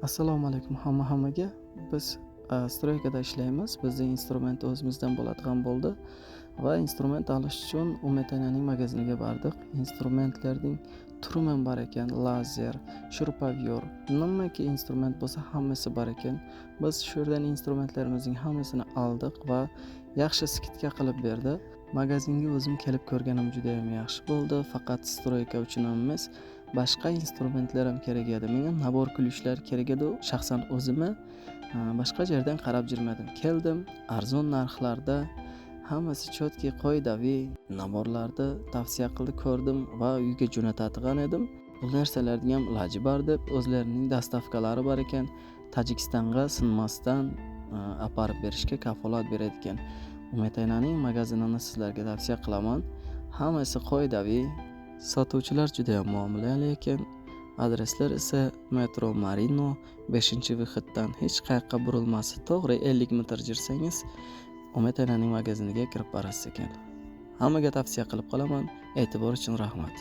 Assalomu alaykum hamma-hammaga. Biz стройка da ishlaymiz. Bizning instrument o'zimizdan bo'ladigan bo'ldi va instrument olish uchun Umetananing magaziniga bordik. Instrumentlarning turi ham bor ekan: lazer, шуруповёрт, nimaki instrument bo'lsa, hammasi bor ekan. Biz shu yerdan instrumentlarimizning hammasini oldik va yaxshi скидка qilib berdi. Magazinga o'zim kelib ko'rganim juda ham yaxshi bo'ldi. Faqat стройка uchun ham emas, boshqa instrumentlar ham kerak edi. Menga набор ключ lar kerak edi shaxsan o'zimga. Boshqa yerdan qarab yurmadim. Keldim, arzon narxlarda, hammasi четкий, qoidaviy набор larni tavsiya qildi, ko'rdim va uyga jo'natadigan edim. Bu narsalarning ham iloji bor deb, o'zlarining доставка lari bor ekan. Tojikistonga sinmasdan aparib berishga kafolat beradi ekan. Umetananing magazinini sizlarga tavsiya qilaman. Hammasi qoidaviy. Sotuvchilar juda ham muomalali ekan. Adreslar esa metro Marino 5-выход dan hech qayoqqa burilmasdi. To'g'ri 50 metr yursangiz, Umetananing magaziniga kirib borasiz ekan. Hammaga tavsiya qilib qolaman. E'tibor uchun rahmat.